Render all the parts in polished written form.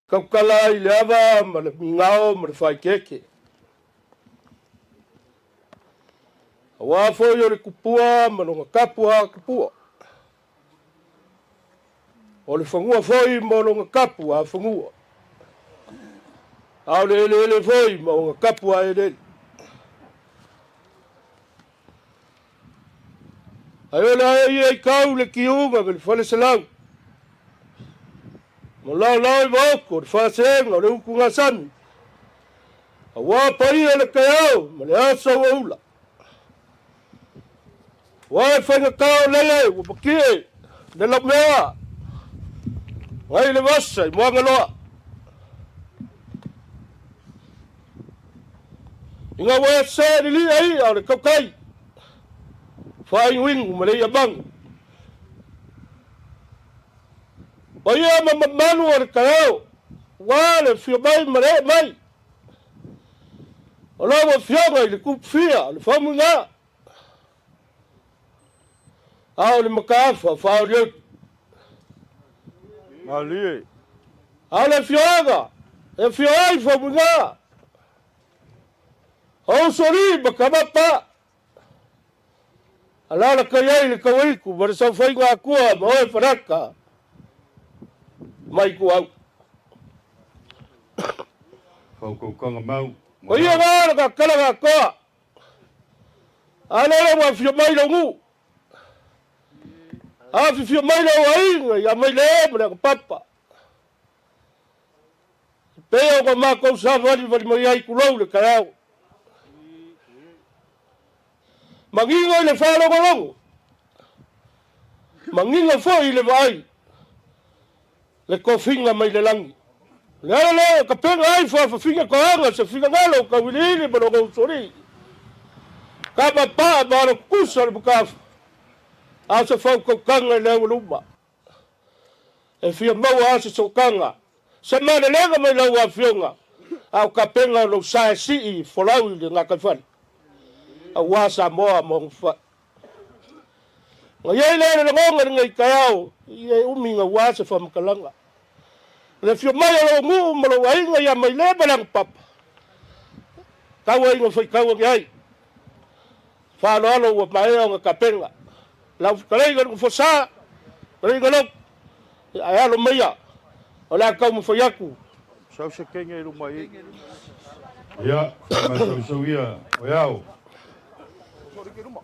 Tautala ai le ava ma le migao ma le faaeteete. Aua foi o le tupua ma lona tapu a tupua. O le fanua foi ma lona tapu a fanua. A o le eleele foi ma ona tapu a eleele. Ae o le a ia i tau le tiuga me le faleselau. Ma laolao i vaoko le faasega o le utugasami. Aua paia le taeao ma le aso ua ula. Ua e faigata o lele ua matie le laumea ngai le vasa i Moagaloa. Ina ua e se lilia ia o le tautai, faainuinu ma le ia magu. Paia ma mamalu o le taeao, ua le afio mai ma le ee mai. O lau afioga i le Tupufia o le Faumuina, a o le mataafa faaolioli. Malie. A o le afioaga e afio ai Faumuina, o Usoalii ma Kamapa, Alalatai ai le Tauaitu ma le Saofaiga Atua ma oe Faraka mai Ituau. Faukaukanga mau. O ia la le kakala gatoa. A lele ua afio mai lou nuu. Afifio mai lou aiga ia Maile ma le Agapapa. E pei ona matou savalivali mai ai tulou le taeao. Manino i le faalogologo, manino foi i le vaai, le tofiga mai le lagi. O le ala lea e tapena ai faafafiga toaga se finagalo o Tauiliili ma lona usoalii, tama paa ma alo tutusa o le matafa, a o se faautautaga i le aualuma. E fia maua lava se sootaga, se malelega mai lau Afioga, a o tapena o lou sa e sii folau i le gataifale, aua Samoa ma ona fai. Na i ai lea o le lagona i lenei taeao, e umi naua se faamatalaga. O le afio mai o lou nuu ma lou aiga ia Maile ma Leagapapa, tau ai ina faitau ane ai. Faaaloalo ua maea ona tapena. Lau fetalaiga i le Nofosa, fetalaiga Lotu, ae alo maia, o le a taumafai atu. Sau se kenge i luma i. Ia, faamasausau ia, o iau.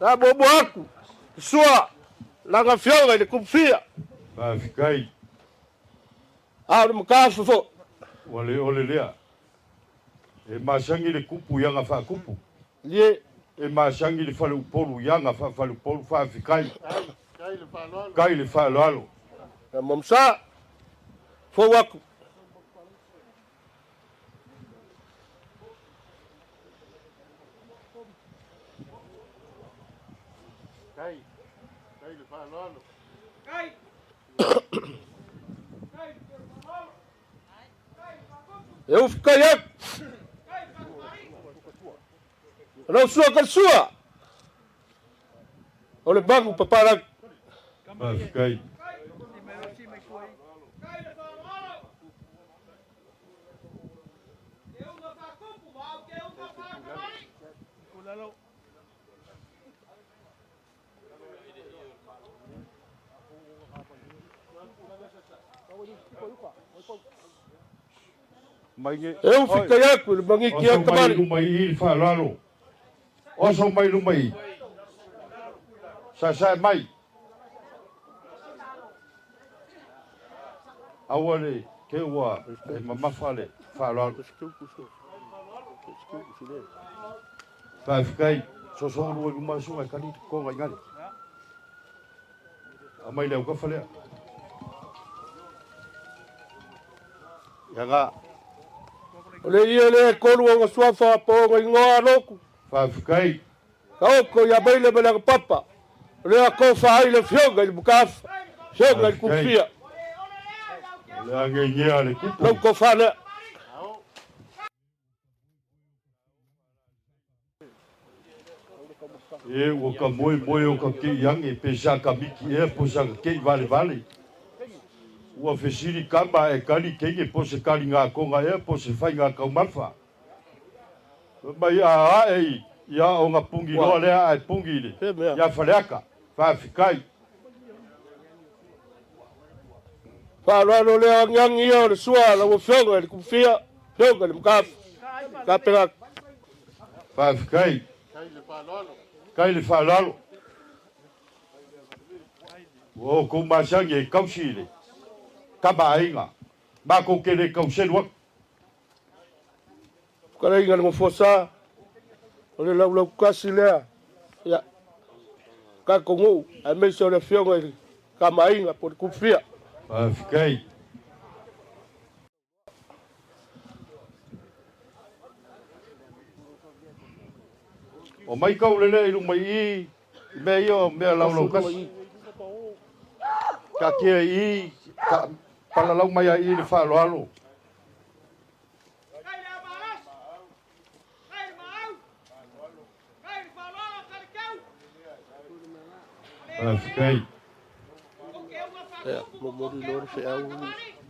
Na muamua atu, sua, lana afioga i le Tupufia. Faafetai. A o le mataafa foi. Ua le ole lea. E masani le kupu i aga faakupu. Ie. E masani le faleupolu i aga faafaleupolu. Faafetai. Kai le faaaloalo. Na mamsa. Fou atu. Kai. Kai le faaaloalo. Kai. E ufikai atu. Lau sua ka sua. O le magu papalagi. Faafetai. E ufikai atu i le magiki a Oso mai Tamari. luma i i le faaaloalo. Oso mai luma i. Sasae mai. Aua le te ua e mamafa le faaaloalo. Faafetai. Soso lua i luma susuga e kali konga i gale. Aumai le aukafa lea. Ia nga. O le ia lea e kolu ona suafa po o ona igoa a Lotu. Faafetai. Taoto ia Maile ma le Agapapa, o lea tofa ai le afioga i le Matafa, afioga i le Tupufia. O le ageigea le kupu. Lou tofa lea. E ua ka moe moe o ka kei ange pe sa ka miki ea po sa ka kei vale vale. Ua fesili kama e kali teine po o se kaliga toga ea po o se faiga taumafa. Fai mai a ae i i aoga pungi loa lea ae pungi i le ia Faleata. Faafetai. Faaaloalo lea o agiagi ia o le sua a lau Afioga i le Kupufia, Afioga i le Makafa, Kapena. Faafetai. Kai le faaaloalo. Ua outou masani e tausi i le tama aiga. Matou te le tau selu atu. Fetalaiga i le Nofoa Sa, o le laulautasi lea ia tatou nuu aemaise o le Afioga i le Tama Aiga po o le Tupufia. Faafetai. Omai taulelea i luma i i, i mea ia o mea laulautasi. Taatia i i, ta, palalau mai lava i i le faaaloalo. Faafetai.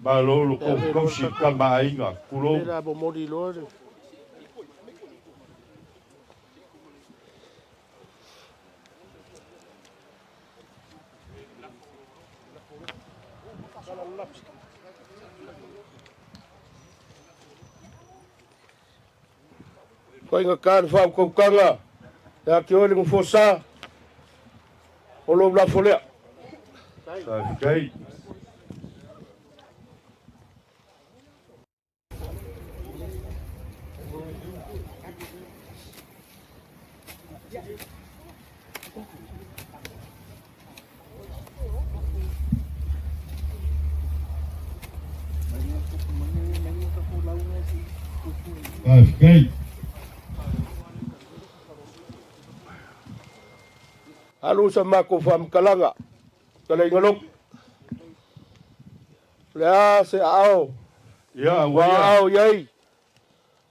Malo lo kou tausi tama aiga, tulou. Faigata le faautautaga ia te oe le Nofoa-sa, o lou lafo lea. Faafetai. Faafetai. Alu sa matou faamatalaga, fetalaiga Lotu. O le a se aao Ia, ua ua ia. aao i ai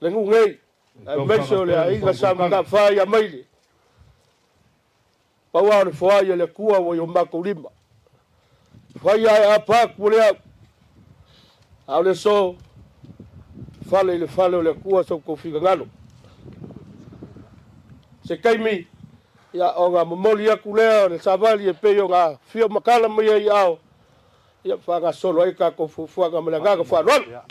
le nuu nei, Tau aemaise o le fagapea le aiga sa faautautaga. Mataafa ia Maile. Pau lava o le foai a le Atua ua i o matou lima. Fai lava e apa atu o le au, a o le aso, fale i le fale o le Atua so outou finagalo. Se taimi, ia, ona momoli atu lea o le savali e pei ona afio ma tala mai ai i aao, ia faagasolo ai tatou fuafuaga ma le agaga faaaloalo.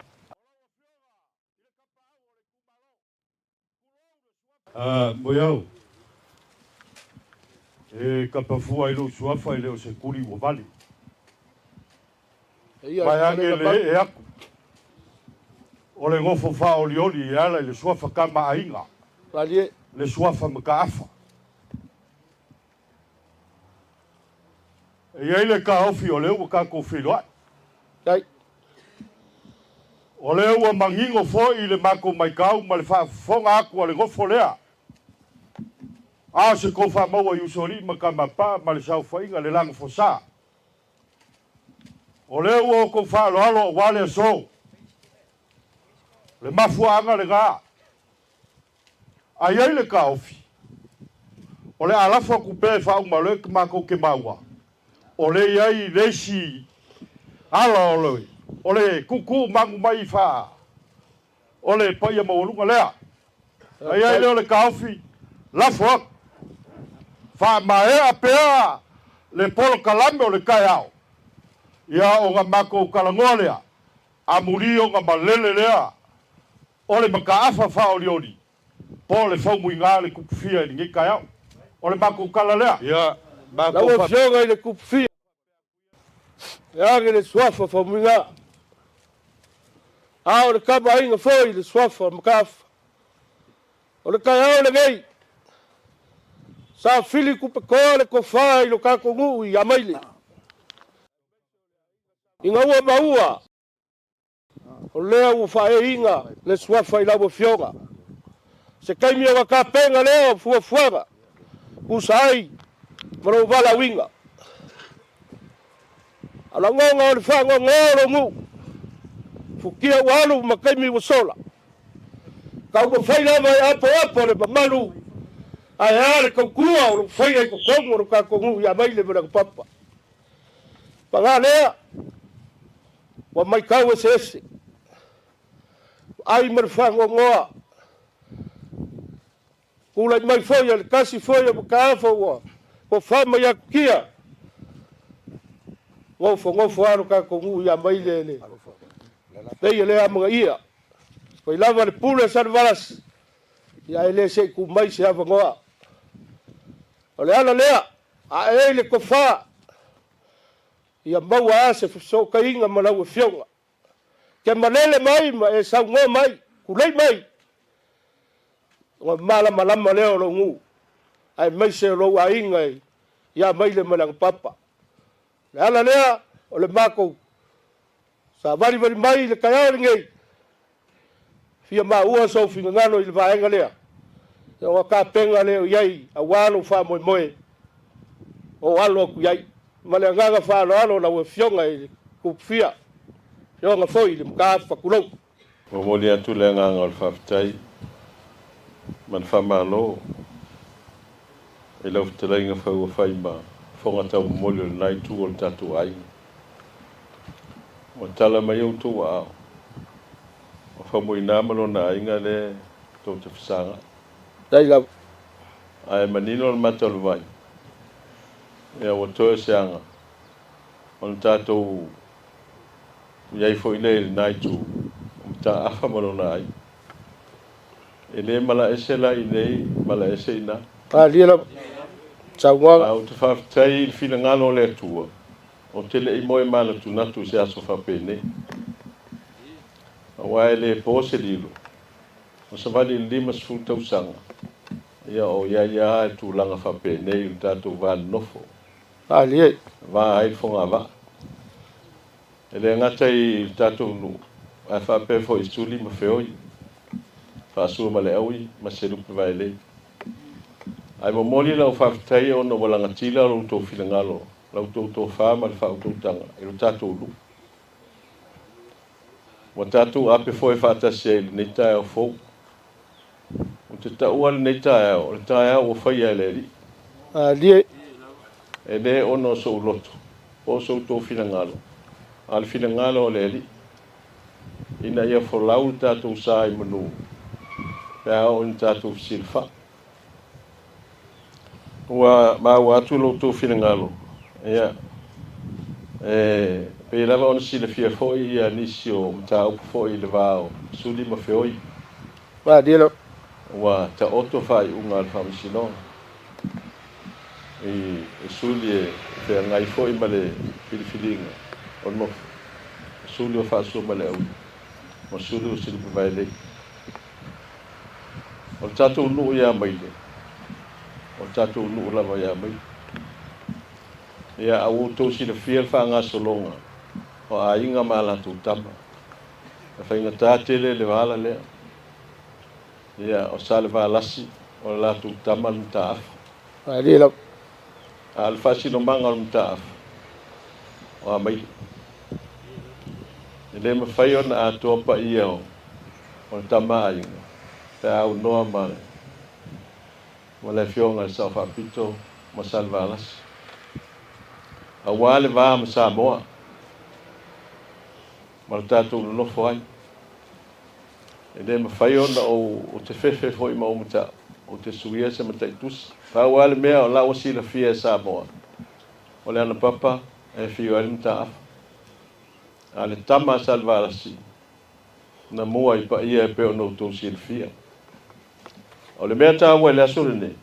A, moeau, e kapafua i lou suafa e le o se kuli ua vale. Vae ane le ee aku o le nofo faaolioli e ala i le suafa tama aiga, le suafa mataafa. E i ai le taofi o lea ua tatou feiloai. O lea ua manino foi i le matou maitau ma le faafofoga atu a le nofo lea, a o se tou faamaua i Usoalii ma Tamapaa ma le saofaiga le Lagafosa. O lea ua outou faaaloalo aua le aso. O le mafuaaga lena. A i ai le taofi, o le a lafo atu pea e faauma o lea matou te maua, o lea e i ai le isi ala o le, o le tuutuu magu mai i faa, o le paia maualuga lea. A i ai lea o le taofi, lafo atu, faamaea pea le polokalame o le taeao, ia ona matou talanoa lea, amuli ona malele lea O le mataafa faaolioli po o le faumuiga le tupufia i lenei taeao. O le matou tala lea. Ia, matou Lau Afioga i le Tupufia, e age le suafa faumuiga, a o le tamaaiga foi i le suafa mataafa. O le taeao lenei, sa fili tupetoa le tofa i lo tatou nuu i Amaile, ina ua maua O lea ua faaeiina le suafa i lau Afioga. Se taimi ona tapena lea o fuafuaga tusa ai ma lou valaauina. A o lagona o le faanoanoa o lou nuu, futia ua alu ma taimi ua sola. Taumafai lava e apoapo le mamalu ae a le tautua o lo o faia i totonu o lo tatou nuu ia Vaile ma Lagopapa. Paga lea! Ua matau eseese, ai ma le faanoanoa, tulai mai foi a le tasi foi o mataafa ua tofa mai atutia, nofonofo lava lo tatou nuu ia Maile le pei e le amanaia. Fai lava le pule a Salevalasi, ae le se i tuu mai se avanoa. O le ala lea, ae ai le tofa, ia maua lava se fesootaiga ma lau Afioga. E te malele mai ma e saunoa mai, tulei mai, ona malamalama lea o lou nuu, aemaise o lou aiga ia Maile ma Leanapapa. O le ala lea o le matou savalivali mai i le taeao lenei, fia maua sou finagalo i le vaega lea, ona tapena lea i ai aua lou faamoemoe o alo atu i ai. Ma le agaga faaaloalo lau Afioga i le Tupufia, Afioga foi i le Mataafa, tulou. Momoli atu le agaga o le faafetai ma le faamalo i lau fetalaiga Fauafai ma fofoga taumomoli o lena itu o le tatou aiga. Ua tala mai outou aao, o Faumuina ma lona aiga lea tou te fesagai. Dai lava. Ae manino le mata o le vai, ia ua toe o se aga ona tatou i ai foi lea i lena itu o Mataafa ma lona aiga. E le malaese la i inei, malaese i ina. Malie lava. Saunoaga. Ae ou te faafetai i le finagalo o le Atua, ou te le i moe manatunatu i se aso faapenei. Aua e le po se lilo, o savali i le 50 tausaga, ia o i ai lava i tulaga faapenei i le tatou va nonofo. Malie. Va ai le fogavaa. E le gata i le tatou nuu, ae faapea foi i Suli ma Feoi, Faasua ma Leaui ma Selupe Vaelei. Ae momoli lau faafetai ona ua lagatila lo outou finagalo, la outou tofa ma le faautautaga i lo tatou nuu. Ua tatou ape foe faatasi ai i lenei taeao fou. Ou te taua lenei taeao, o le taeao ua faia e le Alii. Malie. E le ona o sou loto po o so outou finagalo, a o le finagalo o le Alii, ina ia folau le tatou sa i manu pe a oo ina tatou fesilafai. Ua maua atu lo outou finagalo, ia, e pei lava ona silafia foi ia nisi o mataupu foi i le va o Suli ma Feoi. Malie lava. Ua taoto faaiuga a le Faamasinoga i Suli e feagai foi ma le filifiliga o le nofo, o Suli o Faasua ma Leaui, ma Suli o Silipe Vaelei. O le tatou nuu ia Maile, o le tatou nuu lava ia Maile. Ia, a ua outou silafia le faagasologa o aiga ma a latou tama. E faigata tele le vala lea. Ia, o Salevalasi, o le latou tama le Mataafa. Malie lava. A o le faasinomaga o le Mataafa, o Amaile. E le mafai ona atoa paia o le tama a aiga pe a aunoa ma le Afioga i le Sao Faapito ma Salevalasi. Aua le va ma Samoa ma le tatou nonofo ai. E le mafai ona ou te fefe foi ma ou matau, ou te suia se mataitusi. Pau lava le mea o la ua silafia e Samoa, o le Anapapa e afio ai le Mataafa. A o le tama a Salevalasi, na mua i paia e pei ona outou silafia. O le mea taua i le aso lenei,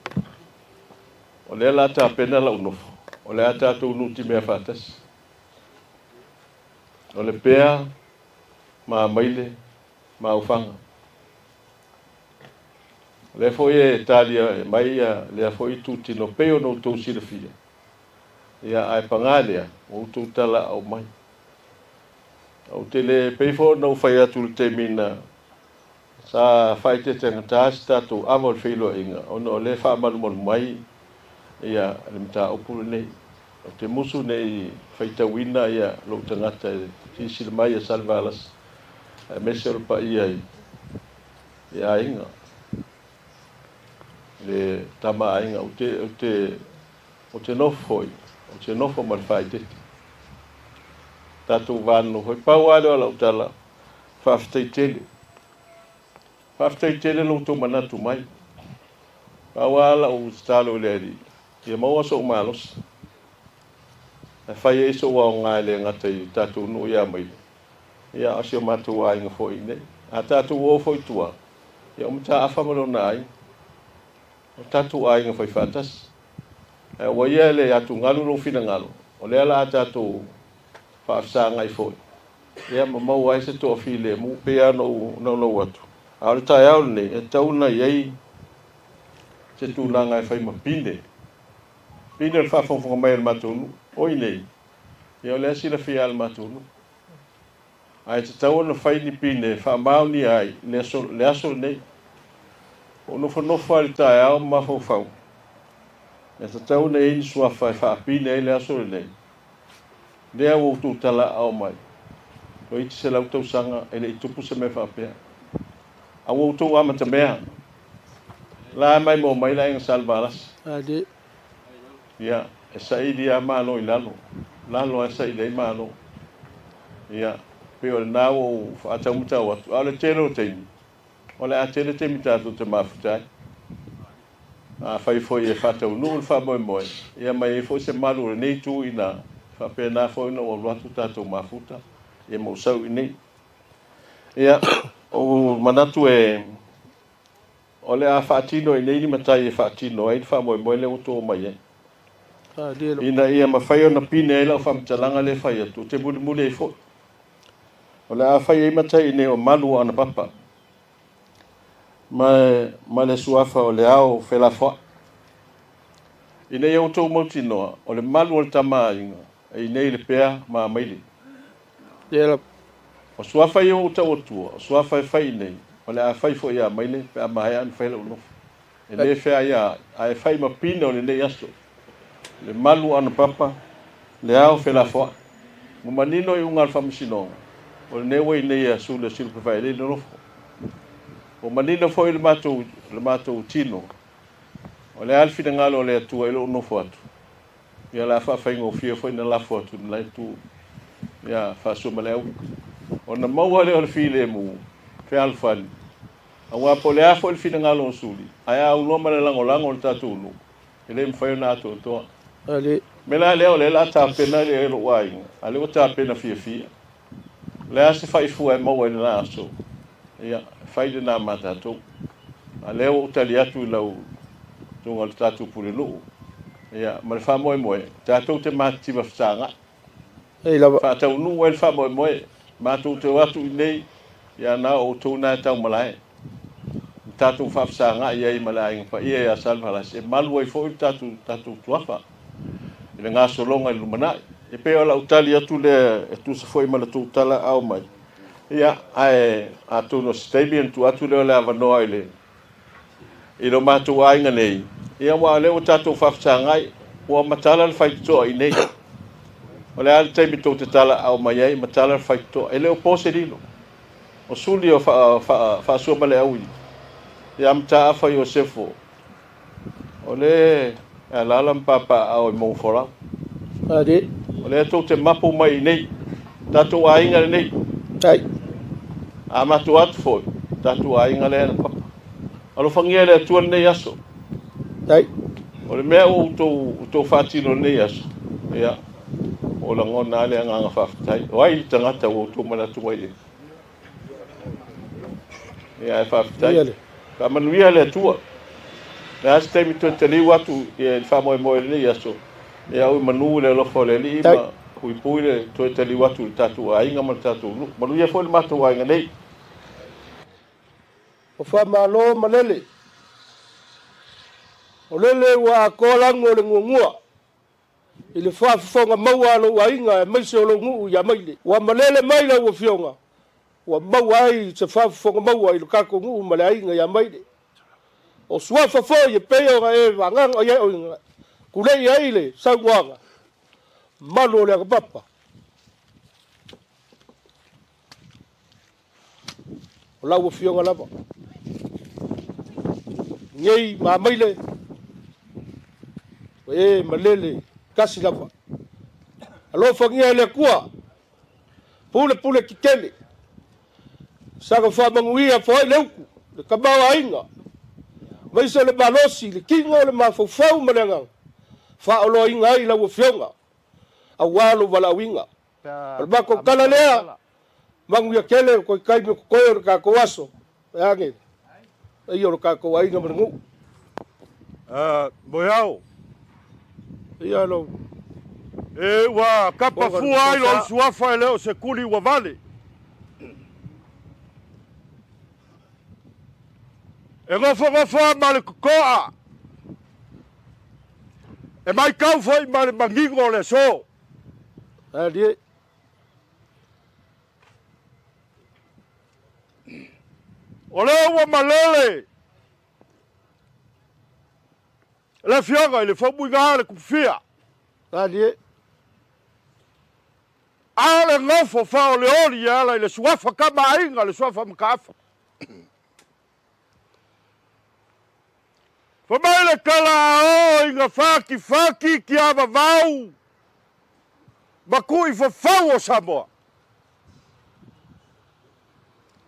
o lea o le a tapena lau nofo, o le a tatou nutimea faatasi. O le pea ma Amaile ma Aufaga. O lea foi e talia mai lea foi itutino pei ona outou silafia, ia ae paga lea, ua outou talaau mai. Ou te le pei foi ona ou fai atu i le taimi na sa faaeteetegata se tatou ava o le feiloaiga ona o lea e faamalumalu mai ia le mataupu lenei. Ou te musu ne i faitauina ia lou tagata e silasila mai ia Salevalasi aemaise o le paia i aiga, le tama aiga. Ou te, ou te, ou te nofo foi, ou te nofo ma le faaeteete. tatou va nonofo ai. Pau lava lea o lau tala, faafetai tele. Faafetai tele lo outou manatu mai. Pau lava lau tatalo i le Alii, ia maua sou malosi e fai ai sou aoga e le gata i tatou nuu ia Maile, ia a o si o matou aiga foi i inei. A tatou o foi i tua, ia o Mataafa ma lona aiga, o tatou aiga fai faatasi. Ae aua ia le atugalu lou finagalo, o lea la a tatou faafesagai foi, ia ma maua ai se toafilemu, pei lava ona ou naunau atu. A o le taeao lenei, e tatau ona i ai se tulaga e fai ma pine, pine o le faafogafoga mai a le matou nuu. O i nei, ia o lea e silafia lava e le matou nuu. Ae tatau ona fai ni pine e faamaonia ai le aso, le aso lenei. Ua ou nofonofo lava i le taeao ma mafaufau, e tatau ona i ai ni suafa e faapine ai le aso lenei. Lea ua outou talaaao mai, toeitiiti 100 tausaga e le i tupu se mea faapea. A ua outou amatamea, la maimoa mai le aiga Salevalasi. Ia, e saili lava Malo i lalo, lalo lava e saili ai Malo. Ia, pei o lena ua ou faataumatau atu, a o le tele o taimi, o le a tele taimi tatou te mafuta ai. Afai foi e faataunuu le faamoemoe, ia ma i ai foi se malu o lenei itu i ina, e faapena foi ona ou alu atu tatou mafuta, ia ma ou sau i inei. Ia, ou manatu e, o le a faatino i inei ni matai e faatino ai le faamoemoe lea ua to mai ai. Ina ia mafai ona pine ai lau faamatalaga lea e fai atu, ou te mulimuli ai foi. O le a fai ai matai i inei o malu o Anapapa, ma, ma le suafa o le ao felafoai. Ina ia outou mautinoa, o le malu o le Tama a Aiga, e inei i le pea ma Amaile. O suafa ia ua ou tau atua, o suafa e fai i inei, o le a fai foi ia Amaile pe a maea ona fai lau nofo. E le feaiaai, ae fai ma pine o lenei aso, le malu o Anapapa, le ao felafoai. Ua manino iuga a le Faamasinoga, o lenei ua inei ia Sule Silupevaelei le nofo. Ua manino foi le matou, le matou tino, o le a le finagalo o le Atua i lou nofo atu, ia o le a faafaigofie foi ona lafo atu i lena itu, ia Faasuamaleaui. Ona maua lea o le filemu, fealofani, Aua po o le a foi le finagalo o Suli, ae a aunoa ma le lagolago o le tatou nuu, e le mafai ona atoatoa. O le mea la lea, o lea o le a tapena e lou aiga, a o lea ua tapena fiafia. O le a se faifua e maua i lena aso, ia, fai lena ma tatou. A o lea ua ou tali atu i lau susuga i le tatou pulenuu, ia, ma le faamoemoe, tatou te matitiva fesagai. Faataunuu ai le faamoemoe, matou te o atu i inei, ia na o outou na e taumalae. Na tatou faafesagai ai ma le aiga paia ia Salevalasi e malu ai foi le tatou, tatou tuafa i le gasologa i le lumanai. E pei o lau tali atu lea e tusa foi ma le tou tala ao mai. Ia, ae atonu o se taimi ona tuu atu lea o le avanoa i le i lo matou aiga nei, ia aua o lea ua tatou faafesagai, ua matala le faitotoa i inei. O le a le taimi tou te talaau mai ai, matala le faitotoa. E le o po se lilo. O Suli o Faasuamaleaui ia Mataafa Iosefo, o le e alaala ma papaaao i Maugafolau. O lea tou te mapu mai i inei, tatou aiga lenei. A matou atu foi, tatou aiga lea na papa. Alofagia e le Atua lenei aso. O le mea ua outou, outou faatino lenei aso, ia, ua lagona lava le agaga faafetai. O ai le tagata ua outou manatu mai i ai? Ia, ae faafetai. Faamanuia le Atua. O le a se taimi toe taliu atu i le faamoemoe i lenei aso, ia ui manu i le alofa o le Alii ma puipui le toe taliu atu i le tatou aiga ma le tatou nuu. Manuia foi le matou aiga nei. O Faamalo ma Lele. O Lele ua atoa lanu o le nuanua i le faafofoga maua a lou aiga aemaise o lou nuu ia Maile. Ua malele mai lau Afioga ua maua ai se faafofoga maua i lo tatou nuu ma le aiga ia Maile. O suafa foi e pei ona e vagaga i ai, tulei ai le saunoaga malu o le Agapapa. O lau Afioga lava, nei ma Amaile, o e malele tasi lava. Alofagia e le Atua. Pulepule tetele, saga faamanuia foi le utu, le tamaoaiga, aemaise le malosi, le tino, le mafaufau ma le agaga, faaoloaina ai lau Afioga aua lou valaauina. O le matou tala lea, manuia tele o toe taimi o totoe o le tatou aso, e ane paia o le tatou aiga ma le nuu. Moeao. Ia lou. E ua kapa fua ai lou suafa e le o se kuli ua vale. E gofogofoa ma le kokoa. E maitau foi ma le manino o le aso. Alie. O lea ua malele le Afioga i le Faumuiga le Kupufia. Alie. A o le nofo faaolioli e ala i le suafa Kamaaiga, le suafa Mataafa. Fai mai le tala a oo ina fatifati tiavavau ma tuifafau o Samoa.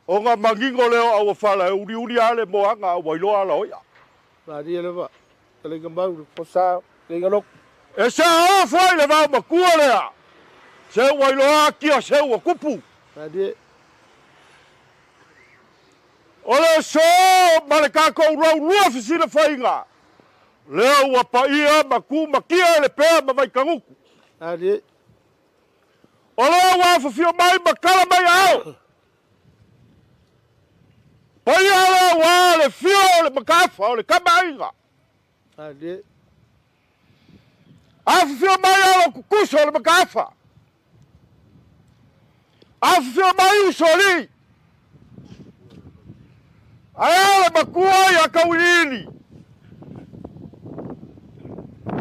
Ona manino lea o auofala e uliuli lava le moaga a ua iloa ala o i'a. Malie lava, fetalaiga mau le fosa, fetalaiga lotu. E sao foi le vaomatua lea, se ua iloa atia seu ua tupu. Malie. O le aso ma le tatou laulua fesilafaiga, lea ua paia ma tumatia e Lepea ma Vaitagutu. Malie. O lea ua afafio mai ma tala mai aao. Paia lea ua le fio o le Mataafa o le Tamaaiga. Malie. Afifio mai alo kukuso o le Mataafa. Afifio mai usoalii. Ae a le makua ia Tauiliili.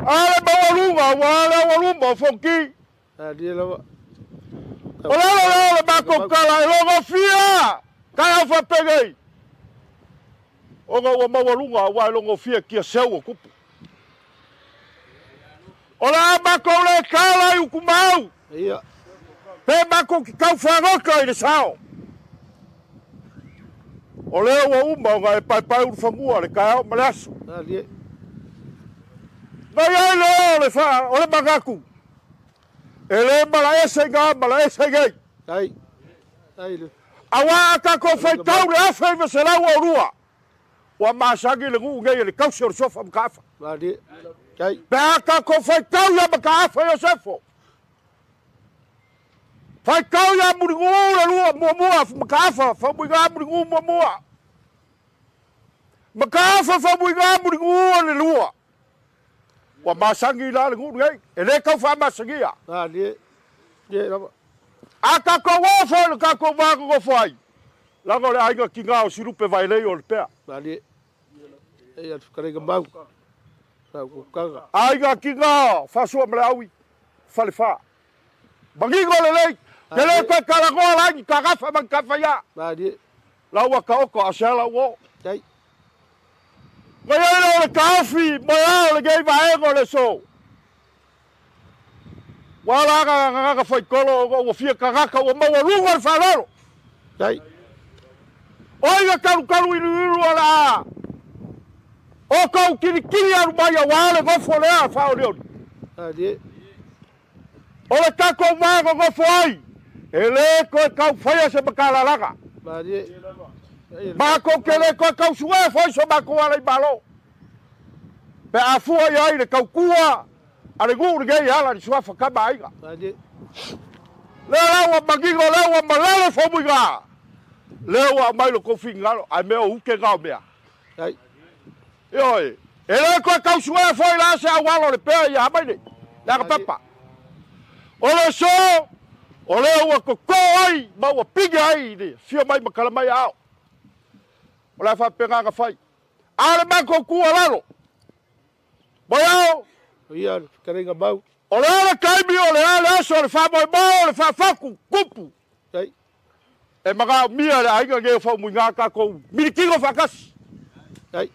A le maualuga ua a le aualuma o Fonoti. Malie lava. O le ala lea o le matou tala e logofia taeao faapenei ona ua maualuga aua e logofia kia seu o tupu. O le a matou le tala i Utumaau Ia. pe matou te tau fagota i le sao. O lea ua uma ona e paepae ulufanua le taeao ma le aso. Malie. Na i ai lea o le, fa, o le manatu, e le malaese i gā malaese i nei. Ai. Ai le. Aua a tatou faitau le 1902, ua masani le nuu nei e le tausi o le suafa Mataafa. Malie. Ai. Pe a tatou faitau ia Mataafa Iosefo, faitau ia Mulinuu le lua muamua Mataafa, Faumuiga Mulinuu muamua. Mataafa Faumuiga Mulinuu o le lua. Ua masani la le nuu lenei, e le tau faamasagia. Malie. Ie lava. A tatou o foi i le tatou va nonofo ai, leaga o le aiga tiga o Silupe Vaelei o Lepea. Malie. Eia le fetalaiga mau. Faautuutaga. Aiga tiga o Faasuamaleaui, Falefa. Manino lelei, te le toe talanoa la ni tagafa ma ni tafaia. Malie. La ua taoto a o se ala ua oo. Tai. Na i ai lea o le taofi mai ao lenei vaega o le aso. Ua ala aga gagaga faitolo ona ua fia tagata ua maualuga le faaaloalo. Tai. O ai na talutalu iluilu o le a o tou tilitili alu mai aua le nofo lea faaolioli. Malie. O le tatou va nonofo ai, e le toe tau faia se matalalaga. Malie. Matou te le toe tau sue foi so matou ala i Malo. Pe a fua i ai le tautua a le nuu lenei e ala i le suafa tama aiga. Malie. Lea la ua manino, lea ua malele Faumuiga, lea ua aumai lo tou finagalo, ae mea o ute na o mea. Ai. Ioe, e le toe tau sue foi la se auala o le pea ia hamai nei, le agapapa. O le aso, o lea ua totō ai ma ua pine ai i le afio mai ma tala mai aao. O le a faapena ona fai. A o le matou tuualalo, Moeao, Ia le fetalaiga mau. O le a le taimi, o le a le aso, o le faamoemoe, o le faafatu, tupu. Ai. E manaomia e le aiga nei o Faumuiga tatou milikino faatasi. Ai.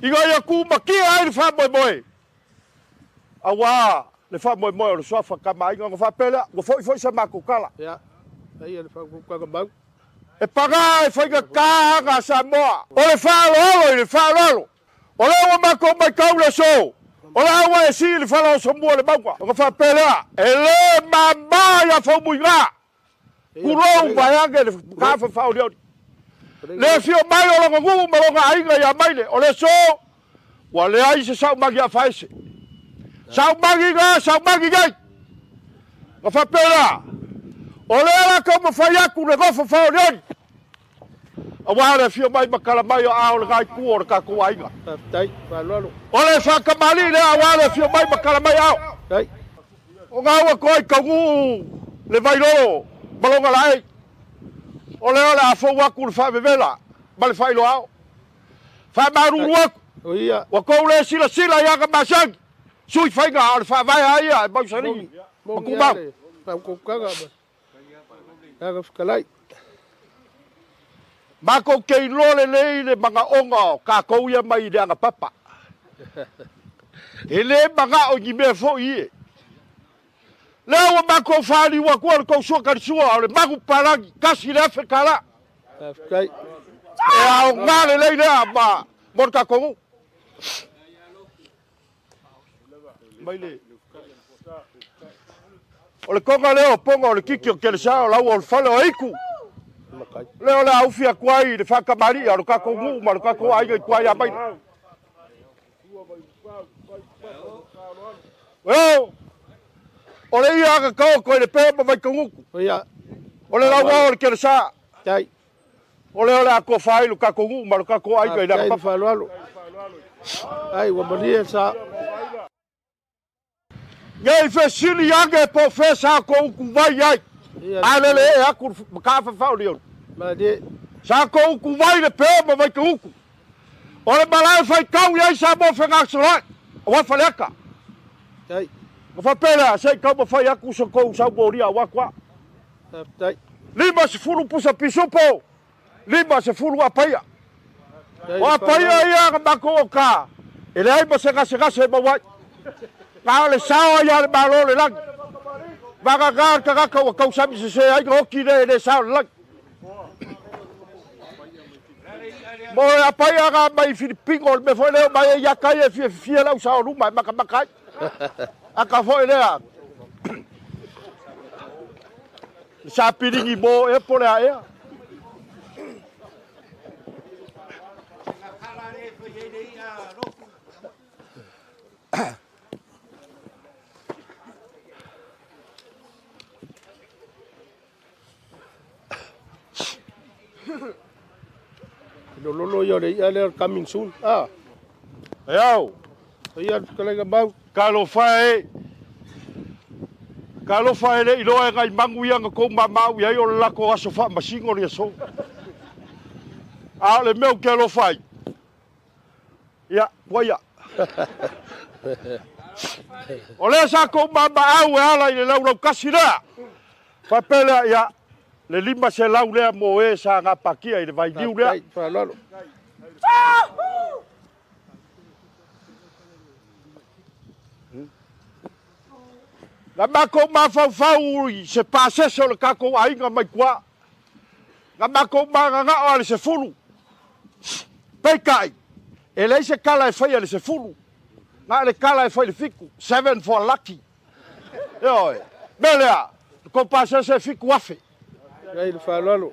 Ina ia tumatia ai le faamoemoe, aua le faamoemoe o le suafa Tamaaiga ona faapea lea, ua foi foi sa matou tala. Ia. Paia le faautautaga mau. E paga e faigata aga a Samoa. O le faaaloalo i le faaaloalo. O lea ua matou matau le aso, o le a ua e sii le falaosomua i le mauga. Ona faapea lea, e le mama ia Faumuina, tulou vaeane le mataafa faaolioli. Le afio mai o lona nuu ma lona aiga ia Maile, o le aso ua leai se saumagi afaese. Saumagi na, saumagi nei. Ona faapea lea, o lea la taumafai atu le nofo faaolioli. Aua le afio mai ma tala mai o aao o lena itu o le tatou aiga. Faafetai, faaaloalo. O le faatamalii lea aua le afio mai ma tala mai aao. Faafetai. O na ua toe taunuu le Vailolo ma lona laei. O lea o le a fou atu le faavevela ma le faailoa ao. Faamalulu atu, ua tou le silasila i aga masani, sui faiga a o le faavae a ia e mausali ma tumau. Matou te iloa lelei le manaoga o tatou ia mai le agapapa. E le manao i ni mea foi ie. Lea ua matou faaliu atua le tou sua talisua o le magu papalagi $1,000 tala. Faafetai. E aoga lelei lea ma mo le tatou nuu. Mai le O le toga lea o Poga o le titi o Kelesa o laua o le fale o Aitu. Lea o le a ufi atu ai i le faatamalii a lo tatou nuu ma lo tatou aiga i tua ia Maile. Eo, o le ia aga taoto i le pea ma Vaitagutu. O le lauao o le Kelesa. O lea o le a tofa ai lo tatou nuu ma lo tatou aiga i le agapapa. Faaaloalo. Ai ua malie sa. Nei fesili ane po o fea sa tou utuvai ai. A lele ee atu le mataafa faaolioli. Malie. Sa tou utuvai le peo ma Vaitautu. O le malae faitau i ai Samoa fegasoloai, aua Faleata. Tai. Ona faapea lea, se i taumafai atu so tou saumolia aua tua. Faafetai. 50 pusa pisupo, 50 apaia. O apaia ia na matou oka, e leai ma se gasegase e maua ai. Na o le sao ai lava o le Malo o le lagi. Vagana le tagata ua tausami sese ai na oti lea e le sao le lagi. Mo le apaia na mai Filipino, o le mea foi lea o mai ai ia tai e fiafia lau sao luma e makamaka ai. Aka foi lea. Le sapiligi mo ea po le a ea. Lololo ia o le i'a lea o le coming soon. Ah. E au. O ia le fetalaiga mau. Talofa e. Talofa e le iloa e nai magu ia na tou mamau i ai o le latou aso faamasino le aso. A o le mea ou te alofa ai, ia, tuaia. O lea sa tou mamaau e ala i le laulautasi lea. Faapea lea, ia, le 500 lea mo e sa gapatia i le vailiu lea. Faafetai, faaaloalo. Na matou mafaufau i se pasese o le tatou aiga mai tua. Na matou mananao lava i le 10. Peitai, e leai se tala e faia i le 10. Na o le tala e fai i le 7, seven for lucky. Ioe. Mea lea, le tou pasese e 7,000. Faafetai le faaaloalo.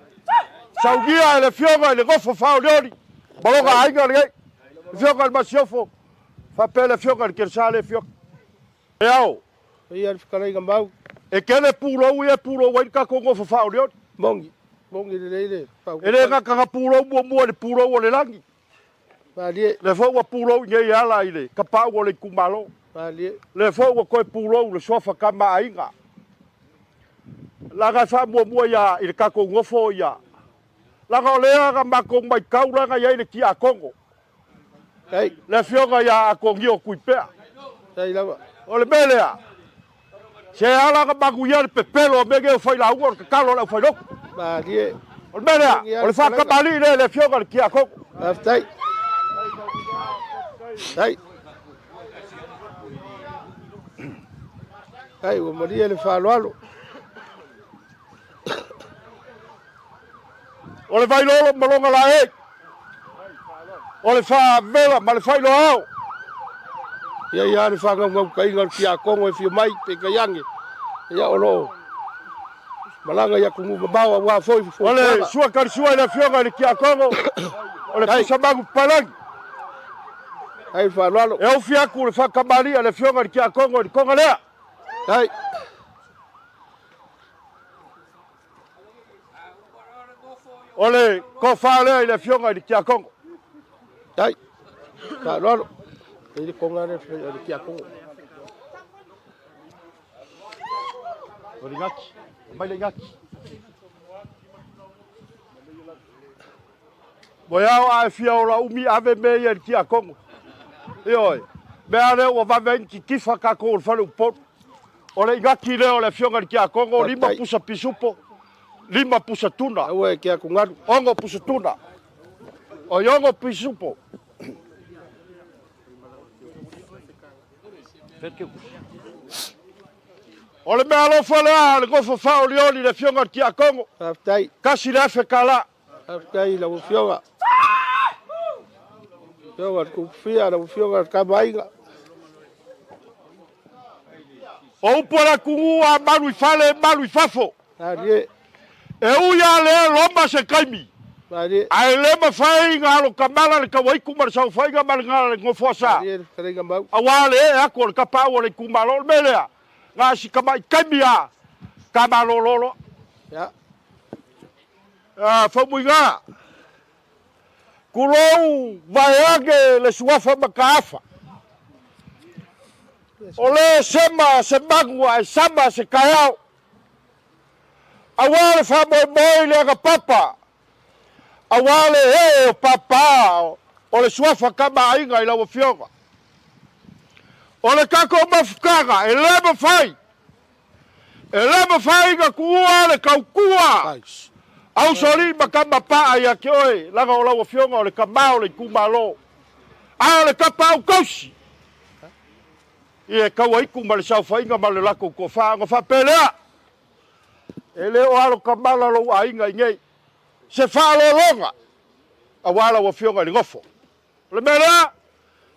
Saunia e le Afioga i le Nofo Faaolioli ma lona aiga lenei, le Afioga i le Masiofo, faapea le Afioga i le Kelesa le Afioga. E ao. Paia le fetalaiga mau. E tele pulou ia e pulou ai le tatou nofo faaolioli. Moni. Moni lelei le E le gata na pulou muamua i le pulou o le lagi. Malie. Lea foi ua pulou i nei e ala i le tapaau o le itumalo. Malie. Lea foi ua toe pulou le suafa tama a aiga. Leaga e faamuamua ia i le tatou nofo ia. Leaga o lea na matou matau leaga e i ai le tiakono. Ei. Le afioga ia Atonio Tuipea. Ei lava. O le mea lea, se ala na manuia le pepelo a mea nei o failauga o le tatalo a le aufailotu. Malie. O le mea lea, o le faatamalii lea i le afioga i le tiakono. Faafetai. Ei. Ei, ua malie le faaaloalo. O le Vailolo ma lona laei. O le Faavela ma le Failoao. Ia ia le faagaugaukaina o le Tiakono e fia mai peitai ane, ia o lo o malaga i atunuu mamao aua foi O le sua talisua i le Afioga i le Tiakono, o le Pusa Magu Papalagi. Ai le faaaloalo. E ofi atu le faatamalii a le Afioga i le Tiakono i le toga lea. Ai. O le tofa lea i le Afioga i le Tiakono. Ai. Faaaloalo. I le toga lea i le Tiakono. O le gati. Mai le gati. Moeao a e fia ola umi ave mea ia i le Tiakono. Ioe. Mea lea ua vave ai ni titifa tatou o le fale Upolu. O le igati lea o le afioga i le Tiakono, 5 pusa pisupo, 5 pusa tuna. Aua e te atugalu. 6 pusa tuna. Oi 6 pisupo. O le mea alofa lea a le nofo faaolioli i le afioga i le Tiakono. Faafetai. $1,000 tala. Faafetai i lau Afioga. Afioga i le Tupufia, lau Afioga i le Tamaaiga. O upu a le atunuu a malu i fale, malu i fafo. Malie. E ui lava lea loma se taimi, Malie. ae le mafai ona alotamala le tauaitu ma le saofaiga ma le nofoasa, Malie le fetalaiga mau. aua le ee atu o le tapaau o le itumalo. O le mea lea, na o si tamai taimi lava, ta malolo loa. Ia. A, Faumuiga, tulou vaeane le suafa mataafa. O le sema se manu ae sama se taeao. Aua le faamoemoe i le agapapa, aua le ee o papa o le suafa tamaaiga i lau Afioga. O le tatou mafutaga e le mafai, e le mafai ona tuua le tautua a usoalii ma tama paa ia te oe, leaga o lau Afioga o le tama o le itumalo, a o le tapaau tausi, ia e tauaitu ma le saofaiga ma le latou tofa. Ona faapea lea, e le o alotamala lou aiga i nei, se faaaloaloga aua lau Afioga i le nofo. O le mea lea,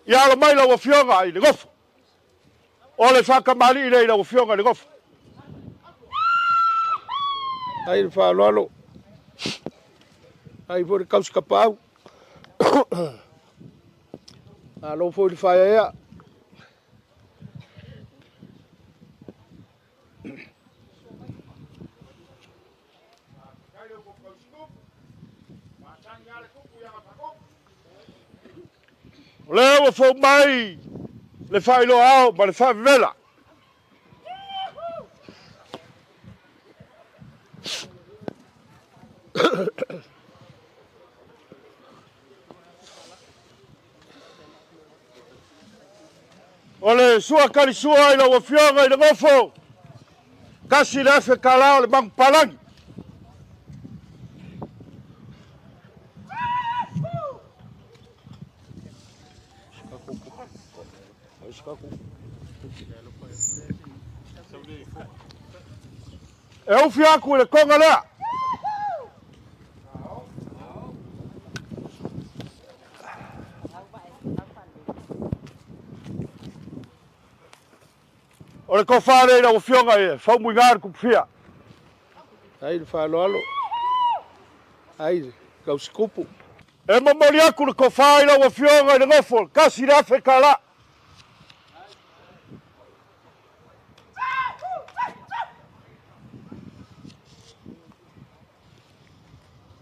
ia alo mai lau Afioga i le nofo. O le faatamalii lea i lau Afioga i le nofo. Ai le faaaloalo. Ai foi le tausi tapaau. Malo foi le faaeaea. O lea ua fou mai le faailoa ao ma le faavevela. O le sua talisua i lau Afioga i le Nofo, $1,000 tala o le manupapalagi. E ufi atu i le toga lea. O le tofa lea i lau Afioga e Faumuiga le Tupufia. Ai le faaaloalo. Ai le tausitupu. E momoli atu le tofa i lau Afioga i le nofo, $1,000 tala.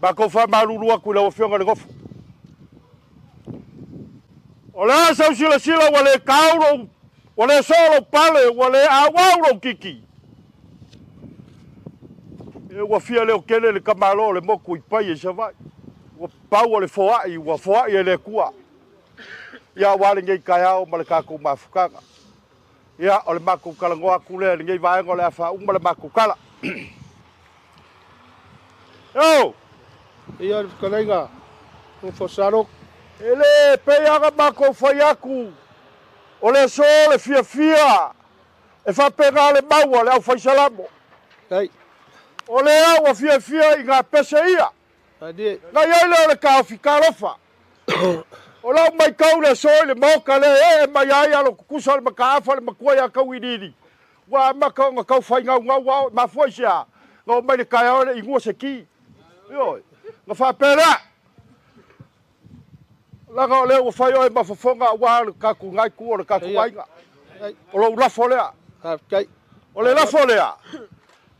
Matou faamalulu atu i lau Afioga i le Nofo. O le a sau silasila ua le tau lou, ua le soo lou pale, ua le auau lou kiki. E ua fia leo tele le tamaloa o le motu i Paia i Savaii. Ua pau o le foai, ua foai e le Atua. Ia aua lenei taeao ma le tatou mafutaga. Ia, o le matou talanoa atu lea i lenei vaega o le a faauma le matou tala. Eo! Ia le fetalaiga Nofo Salo. E le pei lava ona matou fai atu, o le aso le fiafia e faapena le mau a le aufaisalamo. Ai. O lea ua fiafia i gapese ia. Na i ai lea o le taofi, Talofa! O lau matau i le aso i le maota lea e ee mai ai alo tutusa o le mataafa le matua ia Tauiliili, ua amata ona tau fainaunau ao, e mafua i se a? Na oo mai i le taeao e le i inua se ti. Ioe. Na faapea lea, leaga o lea ua fai oe ma fofoga aua le tatou lena itu o le tatou aiga. O lou lafo lea. O le lafo lea,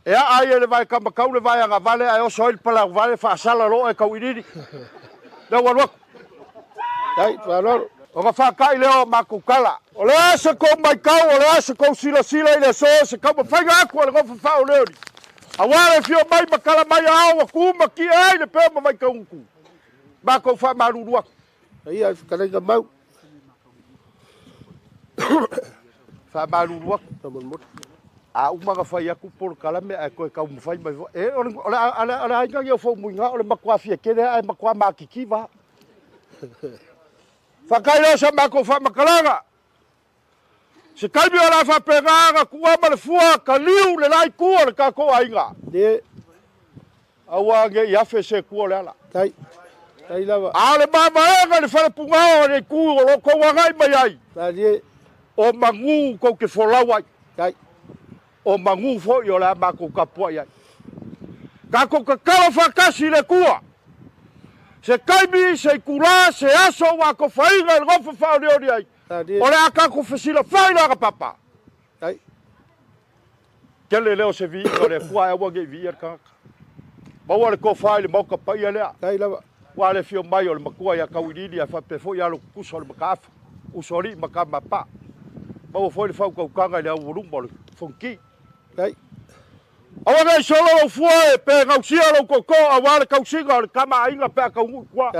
e aa ai e le vae kamatau le vae agavale ae oso ai le palauvale faasala loa oe Tauiliili. Lea ua alu atu. Ona faata'i lea o matou tala. O le a se tou matau, o le a se tou silasila i le aso, se taumafaiga atu a le nofo faaolioli, aua le afio mai ma tala mai a ao ua tu ma tie ai le peo ma Vaitaugutu. Matou faamalulu atu. Ia i fetalaiga mau. Faamalulu atu. A uma ona fai atu polokalame ae toe taumafai mai foi. E, o le, o le, o le, o le aiga nei o Faumuina o le matua fia tele ae matua matitiva lava. Faafetai lea o sa matou faamatalaga. Se taimi o le a faapena ona tuua ma le fua taliu le la itu o le tatou aiga. Aua ne i afe se itu o le ala. Tai. Tai lava. A o le mavaega i le falepugao o le itu o lo o tou agai mai ai. Malie. O manu tou te folau ai. Tai. O manu foi o le a matou tapuai ai. Tatou tatalo faatasi i le Atua. Se taimi, se itula, se aso ua atofaina i le nofo faaolioli ai. O le a tatou fesilafai i le agapapa. Tele lea o se viiga o le Atua ae aua ne i viia le tagata. Maua le tofa i le Maota paia lea. Ua le afio mai o le matua ia Tauiliili ae faapea foi alo tutusa o le Mataafa, Usoalii ma Tama a Paa. Maua foi le faautautaga i le aualuma o le Fonoti. Aua ne i solo lou fua e pe gausia lou tootoo aua le tausiga o le tama aiga pe a taunuu i tua.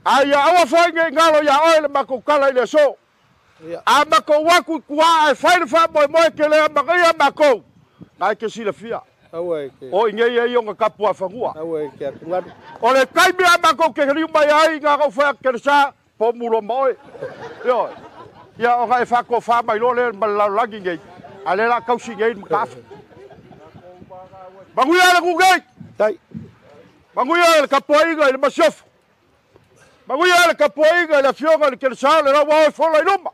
A ia aua foi ne i galo ia oe le matou tala i le aso. A matou atu i tua ae fai le faamoemoe e te le amanaia matou, na e te silafia. O i nei ai ona tapuafanua. O le taimi a matou te liu mai ai na ona ou fai atu Kelesa, Pomu loa ma oe. Ioe. Ia ona e faatofa mai loa lea ma le lalolagi nei, a o lea o le a tausi nei le mataafa. Manuia le nuu nei! Tai. Manuia le tapuaiga i le Masiofo. Manuia le tapuaiga i le Afioga i le Kelesa o le Lauao e fola i luma.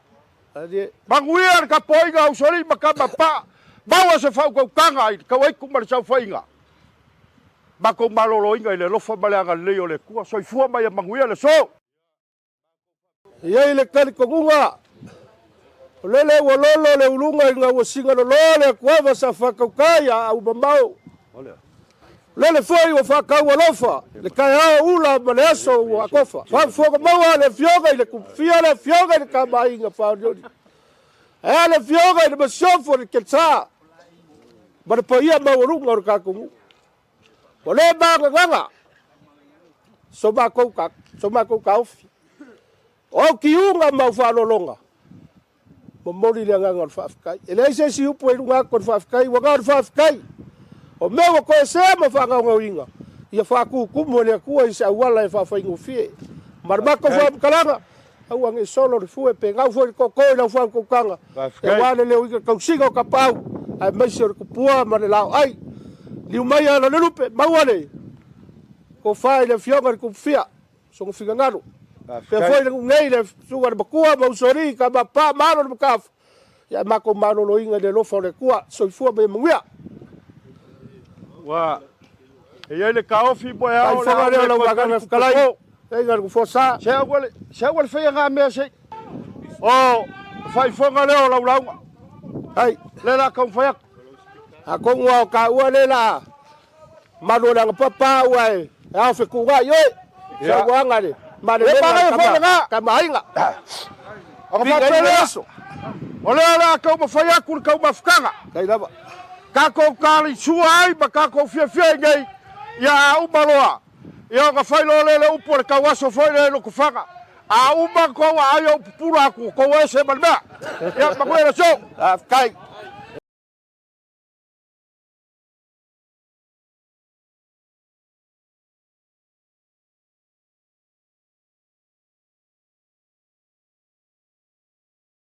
Manuia le tapuaiga a Usoalii ma Tama Paa. Maua se faautautaga i le tauaitu ma le saofaiga. Matou maloloina i le alofa ma le agalelei o le Atua. Soifua ma ia manuia le aso. E i ai le talitonuga, o lele ua lolo le uluga i gauasiga loloa le atuava sa faatautai a aumamao. O lele foi ua faatau alofa le taeao ula ma le aso ua atofa. Faafofoga maua le Afioga i le Tupufia, le Afioga i le Tamaaiga Faaolioli, ae a le Afioga i le Masiofo le Kelesa ma le paia maualuga o le tatou nuu. Ua le magagaga so matou ta, so matou taofi. O au kiuga ma au faaaloaloga, momoli le agaga o le faafetai. E leai se isi upu e i luga atu o le faafetai, ua na o le faafetai. O mea ua toesea ma faagaogaoina, ia faatutumu e le Atua i se auala e faafaigofie. Ma le matou faamatalaga, aua ne i solo le fue pe gau foi le toto i lau faautautaga, aua le leoina le tausiga o tapaau, aemaise o le tupua ma le laoai. Liu mai ala le lupe, maua le tofa i le Afioga i le Tupufia, sona finagalo. Faapea foi le nuu nei, le susuga i le Matua ma Usoalii, Tama Pa ma Alo le Mataafa, ia matou maloloina i le alofa o le Atua. Soifua ma ia manuia. Ua e i ai le taofi mo e ao o le a lea o lau agaga fetalai. Leiga le Nofoa-sa. Se aua le, se aua le faia ngā mea se i. O faifoga lea o lau lauga. Ai. Le la taumafai atu. Atonu lava o taua le la malu o le agapapa ua e ao fetuunai oe. Saunoaga le malelega a le tama aiga. Ona faapea lea, o lea o le a taumafai atu le taumafataga. Tai lava. Tatou talisua ai ma tatou fiafia ai nei, ia a uma loa, ia ona fai loa lea le upu a le tauaso foi lea i Lotofaga, a uma tou aai ou pupula atu, tou ese ma le mea. Ia, manuia le aso. Faafetai.